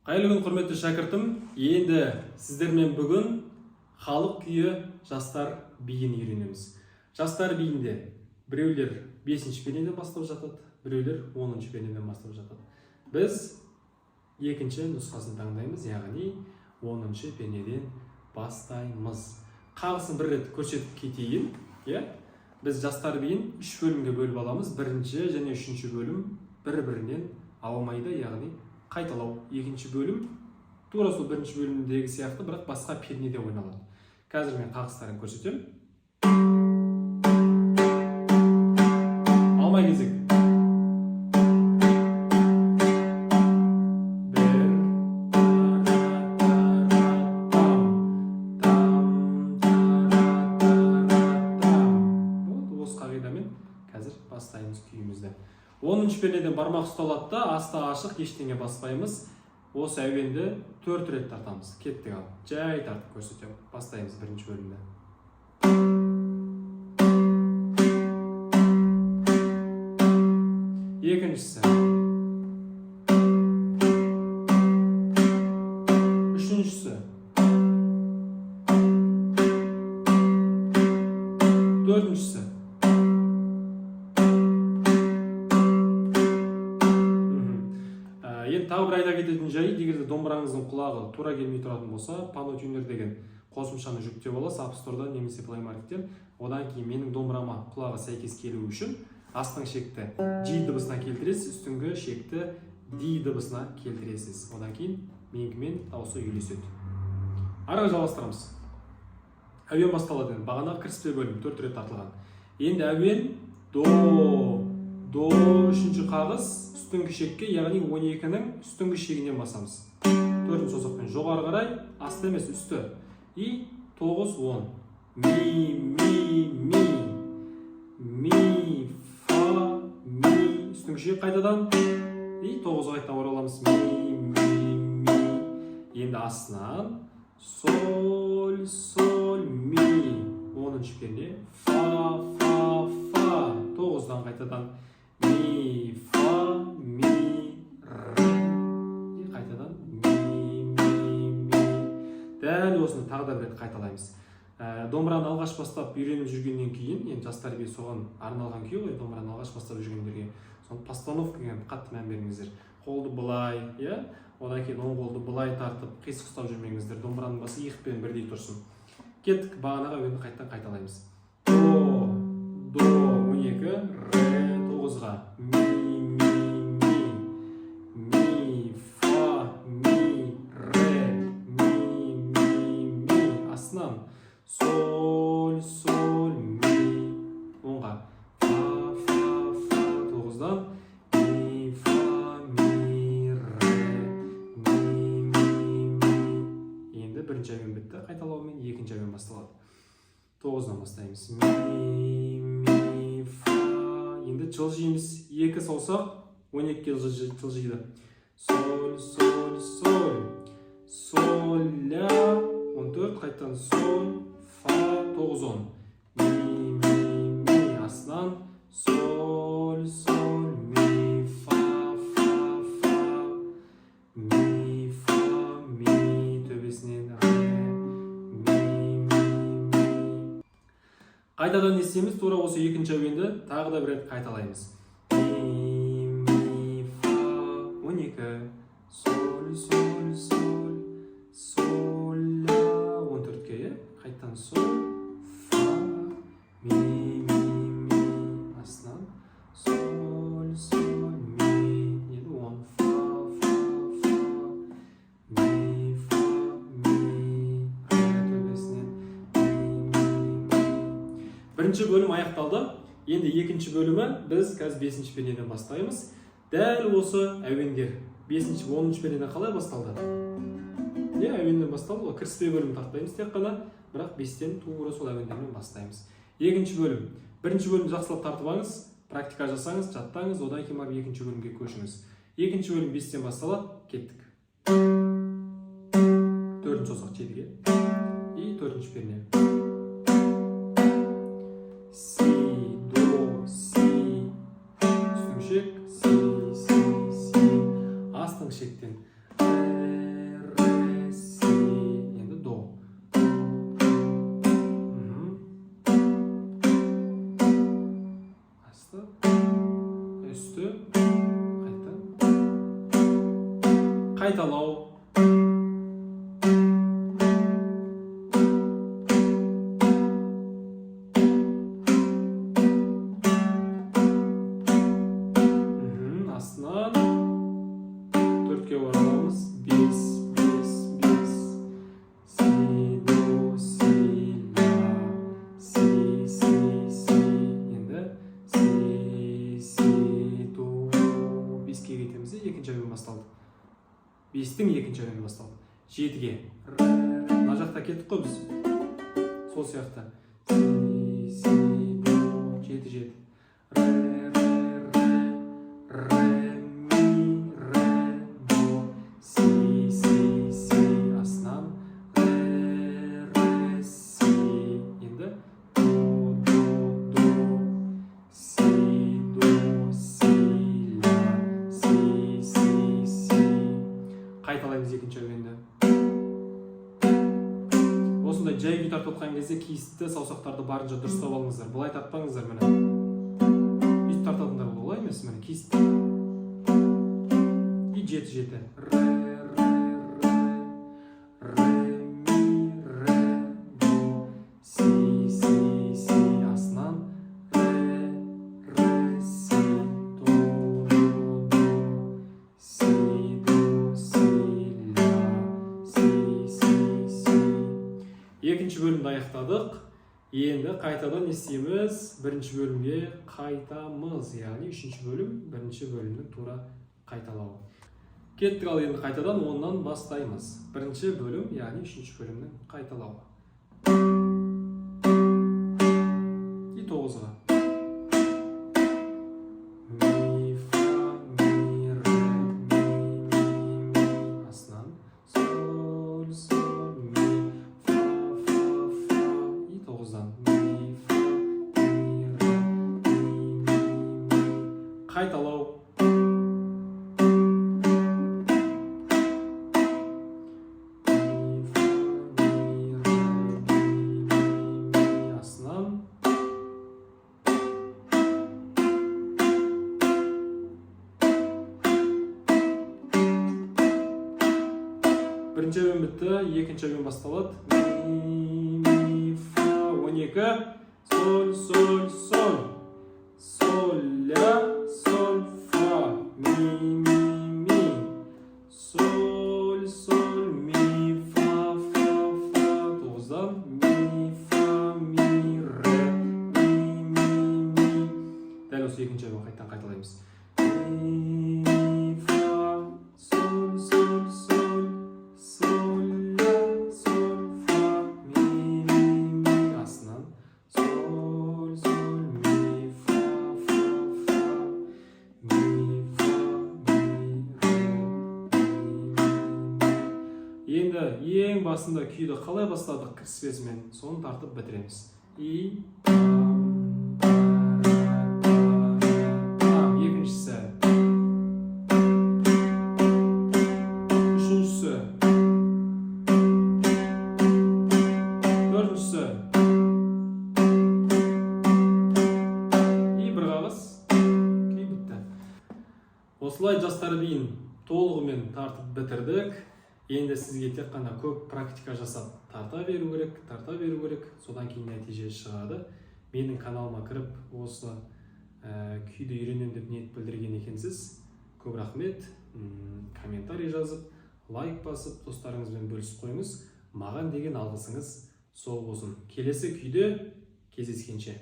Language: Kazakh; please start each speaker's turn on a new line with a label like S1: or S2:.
S1: Қайырлы күн, құрметті шәкіртім! Енді сіздермен бүгін халық күйі «Жастар биін» үйренеміз. Жастар биінде біреулер бесінші пернеден бастап жатады, біреулер 10-шы пернеден бастап жатады. Біз екінші нұсқасын таңдаймыз, яғни 10-шы пернеден бастаймыз. Қағысын бір рет көрсетіп кетейін, иә. Біз «Жастар биін» үш бөлімге бөліп аламыз. Бірінші және үшінші бөлім бір бірінен аумайды, яғни қайталау. Екінші бөлім тура сол бірінші бөлімдегі сияқты, бірақ басқа пернеде ойналады. Қазір мен қағыстарын көрсетемін. Алма кезек бір, там, там, там. Вот осы қағидамен қазір бастаймыз күйімізді. 10-шы пернеден бармақ ұсталады да, асты ашық, ештеңе баспаймыз. Осы әуенді төрт рет тартамыз. Кеттік! Ал жай тартып көрсетемін. Бастаймыз бірінші бөлімді. Екіншісі, үшіншісі, төртіншісі. Енді тағы бір айта кететін жай: егер де домбыраңыздың құлағы тура келмей тұратын болса, Pano Tuner деген қосымшаны жүктеп аласыз App Store'дан немесе Play Market'тен. Одан кейін менің домбырама құлағы сәйкес келуі үшін астыңғы шекті G дыбысына келтіресіз, үстіңгі шекті D дыбысына келтіресіз. Одан кейін менікімен дауысы үйлеседі. Ары қарай жалғастырамыз. Әуен басталады. Енді бағанағы кіріспе бөлім төрт рет тартылған. Енді әуен до, до. Үшінші қағыс үстіңгі шекке, яғни 12-нің үстіңгі шегінен басамыз төртінші саусақпен жоғары қарай, асты емес, үсті. И 9, 10, ми, ми, ми, ми, фа, ми. Үстіңгі шек қайтадан и тоғызға қайта ораламыз. Ми, ми, ми. Енді астынан соль, соль, ми, 10-шы перне, фа, фа, фа, тоғыздан қайтадан ми, фа, ми, ре и қайтадан ми, ми, ми. Дәл осыны тағы да бір рет қайталаймыз. Домбыраны алғаш бастап үйреніп жүргеннен кейін, енді «Жастар биі» соған арналған күй ғой, домбыраны алғаш бастап жүргендерге, соны постановкаға қатты мән беріңіздер. Қолды былай, иә, одан кейін оң қолды былай тартып, қисық ұстап жүрмеңіздер. Домбыраның басы иықпен бірдей тұрсын. Кеттік, бағанағы әуенді қайтадан қайталаймыз. До, до, 12, ре, тоғызға, ми, ми, ми, ми, фа, ми, ре, ми, ми, ми. Астынан соль, соль, ми, оңға, фа, фа, фа, тоғыздан ми, фа, ми, ре, ми, ми, ми. Енді бірінші әуен бітті қайталаумен, екінші әуен басталады. Тоғыздан бастаймыз. Ми, ми, фа. Енді жылжимыз, екі саусақ 12-ге жылжиды. Соль, соль, соль, соль, ля, 14, қайтадан соль, фа, тоғыз, 10, ми, ми, ми. Астынан соль, соль, ми, фа, фа, фа, ми, фа, ми, төбесінен ре, ми, ми, ми. Қайтадан не істейміз? Тура осы екінші әуенді тағы да бір рет қайталаймыз. Ми, ми, фа, 12, соль, соль, соль, соль, ля, 14-ке, иә, қайтадан соль, фа, ми, ми, ми. Астынан соль, соль, ми. Енді 10, фа, фа, фа, ми, фа, ми, ре, төбесінен ми, ми, ми. Бірінші бөлім аяқталды. Енді екінші бөлімі біз қазір бесінші пернеден бастаймыз. Дәл осы әуендер. Бесінші, 10-шы пернеден қалай басталды, иә, әуеннен басталды ғой. Кіріспе бөлімін тартпаймыз тек қана, бірақ бестен тура сол әуендермен бастаймыз екінші бөлім. Бірінші бөлімді жақсылап тартып алыңыз, практика жасаңыз, жаттаңыз, одан кейін барып екінші бөлімге көшіңіз. Екінші бөлім бестен басталады. Кеттік! Төртінші саусақ жетіге и төртінші перне. Си, до, си, үстіңгі шек, си, си, си, астыңғы шектен ре. Қайталау. Астынан төртке ораламыз. Бес, бес, бес. Си, до, си, ля, си, си, си. Енді си, си, до. Беске кетеміз де, екінші әуен басталды. Бестің екінші әуені басталды. Жетіге. Мына жақта кеттік қой біз. Сол сияқты. Си, си, до, жеті, жеті. Ре, ре, ре, ре, ми, ре, до, си, си, си. Астынан ре, ре, си. Енді до, до, до, си, до, си, ля, си, си, си. Қайталаймыз екінші әуенді. Осындай жай күй тартып отқан кезде киісті саусақтарды барынша дұрыстап алыңыздар. Былай тартпаңыздар, міне. Бүйтіп тартатындар болады, олай емес, міне киіст. И жеті, жеті. Ре, ре, ре, ре, ми, ре, до, си, си, си. Астынан ре, ре, си, до, до, до, си, до, си, ля, си, си, си. Екінші бөлімді аяқтадық. Енді қайтадан не істейміз? Бірінші бөлімге қайтамыз, яғни үшінші бөлім бірінші бөлімнің тура қайталауы. Кеттік. Ал енді қайтадан оннан бастаймыз. Бірінші бөлім, яғни үшінші бөлімнің қайталауы. И тоғызға. Ми, фа, ми, ре, ми, ми, ми. Астынан соль, соль, ми, фа, фа, фа. И тоғыздан ми, фа, ми, ре, ми, ми, ми. Қайталау. Ми, фа, ми, ре, ми, ми, ми. Астынан бірінші әуен бітті, екінші әуен басталады. Ми, ми, фа, 12, соль, соль, соль, соль, ля, соль, фа, ми, ми, ми, соль, соль, ми, фа, фа, фа. Тоғыздан ми, фа, ми, ре, ми, ми, ми. Дәл осы екінші әуен қайтадан қайталаймыз. Ми, фа, соль, соль, соль, соль, ля, соль, фа, ми, ми, ми. Астынан соль, соль, ми, фа, фа, фа, ми, фа, ми, ре, ми, ми, ми. Енді ең басында күйді қалай бастадық кіріспесімен, соны тартып бітіреміз. И там, тара, тара, там. Екіншісі, үшіншісі, төртіншісі. И бір қағыс, күй бітті. Осылай жастар биін толығымен тартып бітірдік. Енді сізге тек қана көп практика жасап тарта беру керек, тарта беру керек. Содан кейін нәтиже шығады. Менің каналыма кіріп осы күйді үйренемін деп ниет білдірген екенсіз. Көп рахмет. Комментарий жазып, лайк басып, достарыңызбен бөлісіп қойыңыз. Маған деген алғысыңыз сол болсын. Келесі күйде кездескенше.